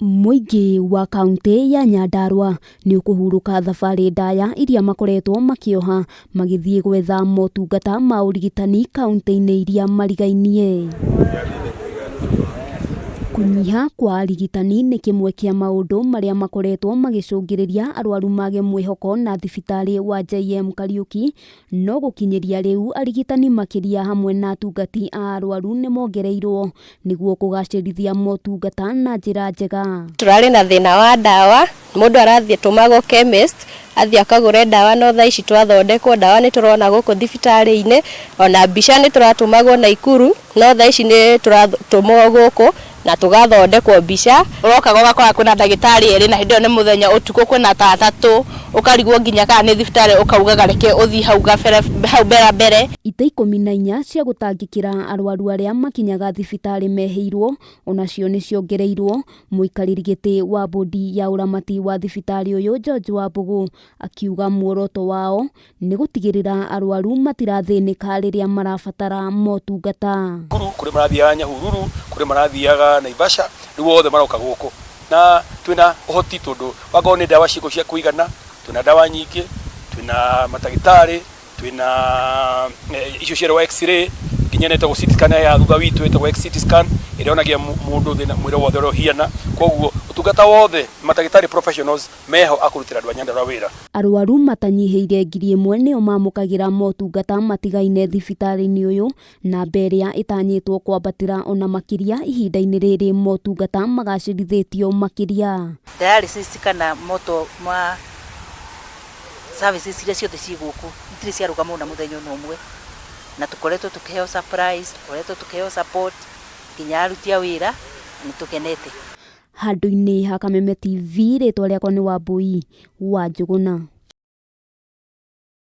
Mũingĩ wa kauntĩ ya Nyandarua nĩ ũkũhurũka thabarĩ ndaya iria makoretwo makĩoha magĩthiĩ gwetha motungata ma ũrigitani kauntĩ-inĩ iria marigainie. Kũnyiha kwa arigitani nĩ kĩmwe kĩa maũndũ marĩa makoretwo magĩcũngĩrĩria arwaru mage mwĩhoko na thibitarĩ wa JM Kariuki. No gũkinyĩria rĩu arigitani makĩria hamwe na atungati a arwaru nĩ mongereirwo nĩguo kũgacĩrithia motungata na njĩra njega. Tũrarĩ na thĩna wa ndawa, mũndũ arathiĩ tũmagwo chemist, athiĩ akagũre ndawa no thaa ici twathondekwo ndawa nĩ tũrona gũkũ thibitarĩ-inĩ, ona mbica nĩ tũratũmagwo Naikuru, no thaa ici nĩ tũratũmwo gũkũ na tũgathondekwo mbica. Ũrokaga ũgakora kwĩna ndagĩtarĩ erĩ na hĩndĩ ĩyo nĩ mũthenya ũtukũ kwĩna ta atatũ, ũkarigwo nginya kana nĩ thibitarĩ ũkaugaga reke ũthiĩ hau gabere hau mbera mbere. Itĩ 14 cia gũtangĩkĩra arwaru arĩa makinyaga thibitarĩ mehĩirwo onacio nĩ ciongereirwo. Mũikarĩri gĩtĩ wa bodi ya ũramati wa thibitarĩ ũyũ George Wambũgũ akiuga muoroto wao nĩ gũtigĩrĩra arwaru matirathĩnĩka rĩrĩa marabatara motungata. Nakuru, kũrĩ marathiaga Nyahururu, kũrĩ marathiaga Naivasha, rĩu othe maroka gũkũ na twĩna ũhoti tondũ wakorwo nĩ ndawa ciĩko cia kũigana, twĩna ndawa nyingĩ, twĩna matagĩtarĩ, twĩna icio cieragwo x-ray, nginya ĩno ĩtagwo CT scan ya thutha witũ ĩtagwo CT scan ĩrĩa yonagia mũndũ thĩna mwĩrĩ wothe ũrĩa ũhiana, koguo ũtungata wothe matagĩtarĩ professionals meho a kũrutĩra andũ a Nyandarua wĩra. Arwaru matanyihĩire 1000 nĩo mamũkagĩra motungata matigaine thibitarĩ-inĩ ũyũ, namba ĩrĩa ĩtanyĩtwo kwambatĩra ona makĩria ihinda-inĩ rĩrĩ motungata magacĩrithĩtio makĩria. Dialysis kana moto ma services iria ciothe ciĩ gũkũ itirĩ ciarũgama ona mũthenya ona ũmwe, na tũkoretwo tũkĩheo supplies, tũkoretwo tũkĩheo support nginya aruti a wĩra na nĩ tũkenete. Handũ-inĩ ha Kameme TV, rĩtwa rĩakwa nĩ Wambũi wa Njũgũna.